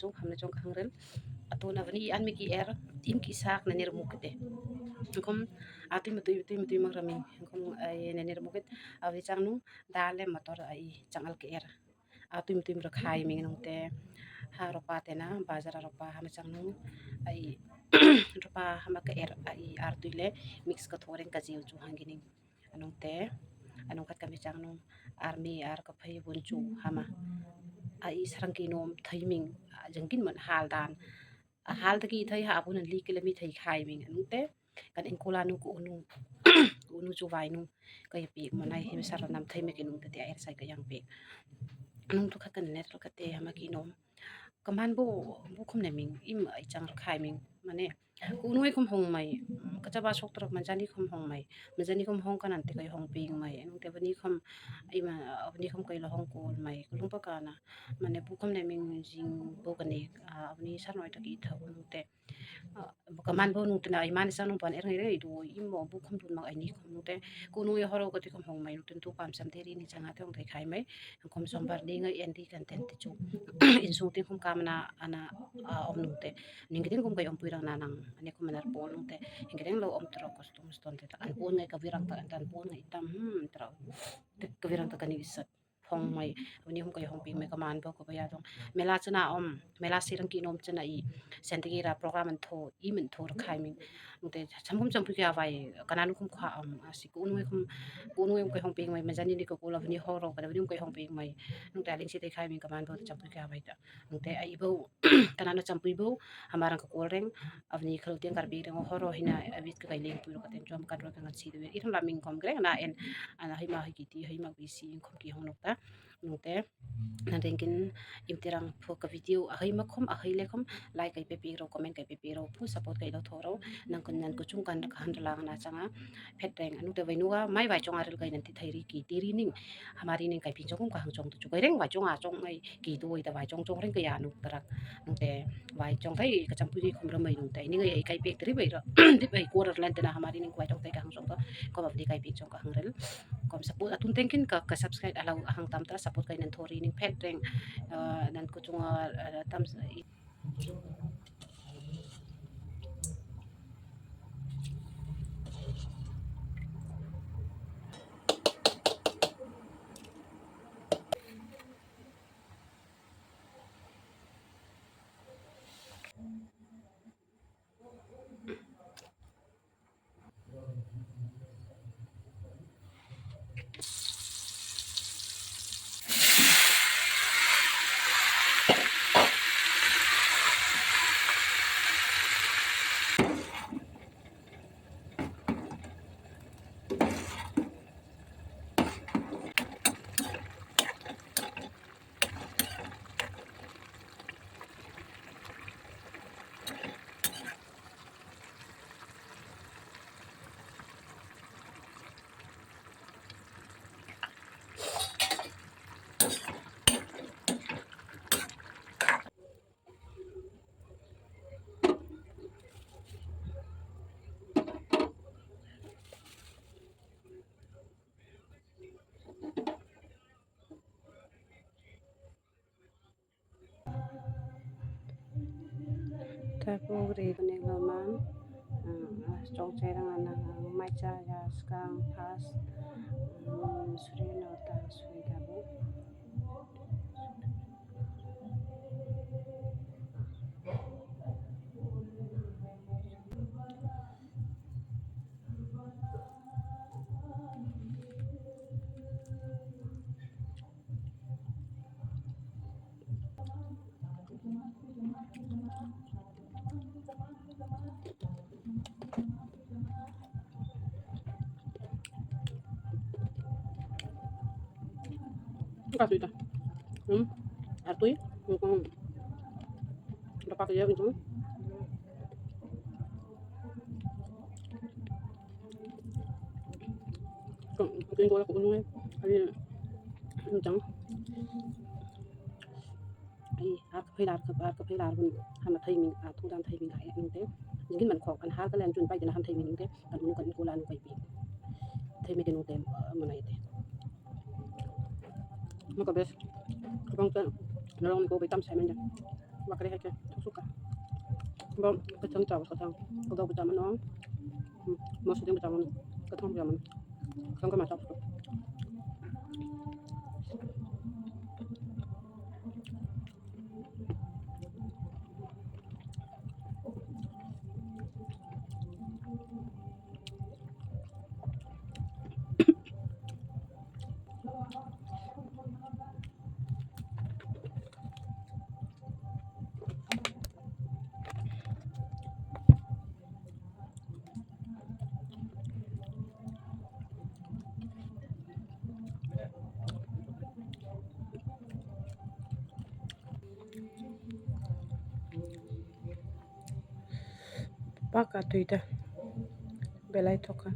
ޖອງ ຄຳນະຈອງກະຮັງເຣິນ ອາໂຕນາວະນີ ອານເມກິແອຣ ອິມກິຊາກ ນະເນຣະມຸກເກດ ເອ ເຮົາຄົມ ອາຕຸຍມະຕຸຍ ຕຸຍມະຕຸຍ ມັກຣາມິງ ເຮົາຄົມ ເອ ນະເນຣະມຸກເກດ ອາວະນີ ຈາງນຸ ດາເລມມະຕໍຣ ອາອີ ຈາງອາລະເກແອຣ ອາຕຸຍມະຕຸຍ ມັກຣາຄາຍມິງ ອານຸງເຕ ຫາໂຣປາເຕນາ ບາຈາຣາໂຣປາ ຫາມາຈາງນຸ ອາອີ ໂຣປາ ຫາມາກະແອຣ ອາອີ ອາຣະຕຸຍເລ ມິກສະກະໂທເຣງກະເຈວຈູ ຫາງກິນິງ ອານຸງເຕ ອານຸງຄັດກະເມຈາງນຸ ອາຣະເມ ອາຣະກະໄພວົນຈູ ຫາມາ ອາອີ ສະລັງກີໂນມ ໄທມິງ ອາ ຈັ່ງກິນມັນຫາລດານ ອາຫາລຕະກີໄທ ຫາອາບຸນັນລີກິລະມີໄທຄາຍມິງ ອານຸງເຕ ກັນເອັນໂກລານູ ກູອູນູ ກູອູນູ ຈູວາຍນູ ກະຍາປີກ ມະໄນ ເຮມະສາຣະນຳ ໄທເມກະນຸ ຕະເຕຍາແອດໄຊກະຍັງເປກ ອານຸງທຸກຂະກັນແນດ ລະກະເຕ ຫາມາກີໂນມ ກະມານໂບ ໂບຄົມແນມິງ ອິມໄອຈັງ ລະຄາຍມິງ ມາເນ ກູນຸຍຄົມຫົງໄມ ກະຈະບາຊົກຕະຣອກ ມັນຈານີຄົມຫົງໄມ ມັນຈານີຄົມຫົງກະນັນ ເຕກະຍອງເປງໄມ ອານຸງເຕ ວັນນີ້ຄົມ ອິມ ວັນນີ້ຄົມກະຍລະຫົງໂກນໄມ ກະລຸງປະການະ ມາເນ ໂບຄົມແນມິງ ຈິງໂບກະເນກ ອາ ວັນນີ້ຊານ້ອຍຕະກີເທົາ ອານຸງເຕ ກະມານໂບນຸງເຕນາ ໄອມານຊານຸງປານເອຣໄງເດ ໂດຍ ອິມໂບບຸຄອມດຸນມັກໄອນີຄອມນຸງເຕ ກູນຸຍຮໍໂຣກະຕິຄອມຫົງໄມ ນຸງເຕນຕູປາມຊຳເຕຣີນີຈາງາເຕອງໄທຄາຍໄມ ຄອມຊອມບາດດີໄງແອນດີກັນແຕນເຕຈູ ອິນຊຸງຕິງຄອມກາມະນາ ອານາ ອາ ອອມນຸງເຕ ນິງກະຕິງຄອມໄກອອມປຸຍລັງນານັງ ອາເນຄອມມະນາດໂປນຸງເຕ ເຫັນກະຕິງລາວອອມຕະຣອກ ກະສະຕຸມສະຕອນເຕ ຕະອັນໂປນໄງກະວິຣັງຕະ ຕະອັນໂປນໄງຕຳ ຕະກະວິຣັງຕະກະນິວິສັດ ພອງໄມ ວັນນີ້ຮົມກະຍອງປິງໄມ ກະມານເພິ່ນກະພະຍາດອງ ເມລາຊະນາອອມ ເມລາຊີລັງກີໂນມຈະນະອີ ແຊນຕິກີລາ ໂປຣກຣາມັນໂທ ອີເມັນໂທ ລະຄາຍມິງ ນຸງເຕ ຊຳຄຸມຊຳພຸຍກະໄວ ກະນານຸຄຸມຄວາອອມ ອາຊິກຸນຸຍຄຸມ ກຸນຸຍກະຍອງປິງໄມ ມັນຈະນິນດີກະກູລາ ວັນນີ້ຮໍໂຣກະ ວັນນີ້ກະຍອງປິງໄມ ນຸງເຕ ອາລິງຊິໄຕຄາຍມິງ ກະມານເພິ່ນຈຳພຸຍກະໄວ ນຸງເຕ ອາອີເບີ ກະນານະຈຳປຸຍເບີ ອາມາຣັງກະໂກເລັງ ອາວະນີຄະໂລຕຽງກາລະບີເລັງ ໂອໂຮໂຣຫິນາ ອາວິດກະໄກເລັງ ປຸຍໂລກະເຕັນຈອມກັນໂຣກັນກັນຊີເດເວດ ອີທຳລາມິງຄອມເກລັງນາເອນ ອານາໄຮມາໄຮກີຕີ ໄຮມາກວີຊີ ຄອມກີຮອງນົກຕາ ນຸງເຕ ນາເດັງກິນ ອິມຕິລັງ ພວກກະວິດີໂອ ອາໄຮມາຄອມ ອາໄຮເລຄອມ ໄລກະໄປເປໂຣ ຄອມເມັນກະໄປເປໂຣ ຜູ້ສະໂພດກະໄລໂລໂທໂຣ ນັງກະນັນກະຈຸງກັນ ກະຫັນລະລາງນາຈັງອາ ເພັດແດງ ອານຸງເຕໄວນູກະ ໄມ້ວາຍຈອງອາເຣິນໄກນັນຕິໄທຣິກີຕີຣີນິງ ຫາມາຣີນິງໄກພິງຈອງກຸມກະຫັງຈອງຕຸຈູໄກເລັງ ວາຍຈອງອາຈອງໄອ ກີໂຕຍຕະວາຍຈອງຈອງເລັງກະຍານຸກຕະລັກ ນຸງແຕ່ວາຍຈອງໄທກະຈຳປຸຍດີຄອມລະໄມ ນຸງແຕ່ນີ້ເງີຍໄອໄກເປກຕະລິບໄອ ຕະລິບໄອກົວຣະແລນຕະນາຫາມາຣີນິງກວາຍຈອງໄທກະຫັງຈອງກະ ກະບັບດີໄກເປກຈອງກະຫັງເຣລ ກອມສະໂພດອາຕຸນແຕງກິນກະ ກະຊັບສະໄຄຣບ໌ ອາລາວອາຫັງຕຳຕະ ສະໂພດໄກນັນໂທຣີນິງແພດແດງ ເອີ ນັ້ນກະຈຸງ ເອີ ຕຳ Tapu ri kane laman, ah, chong che rang anang, ah, mai cha ya skang pas, mm, suri no ta suri gabu. Ka sui ta. Hmm. Artui. Hmm. Dapat ya itu. Ko, ko ko ko no. Ai, ai, ar ka phai lar, ar ka phai lar bun, hana thai ming, a, thu dan thai ming ai, ante. Jingin man khok, an har ka len jun pai, jana han thai ming, ante. Kan nu kan ko la nu kai pi. Thai ming, ante, mana ite. Maka bes. Ka bang ka, na long ko bai tam sai man ja. Bakare hake, suka. Bon, kacang caw, kacang. Kacang pecah mana? Hmm, masih dia pecah mana? Kacang pecah mana? Kacang kemacang. Pakatui ta. Belai toka.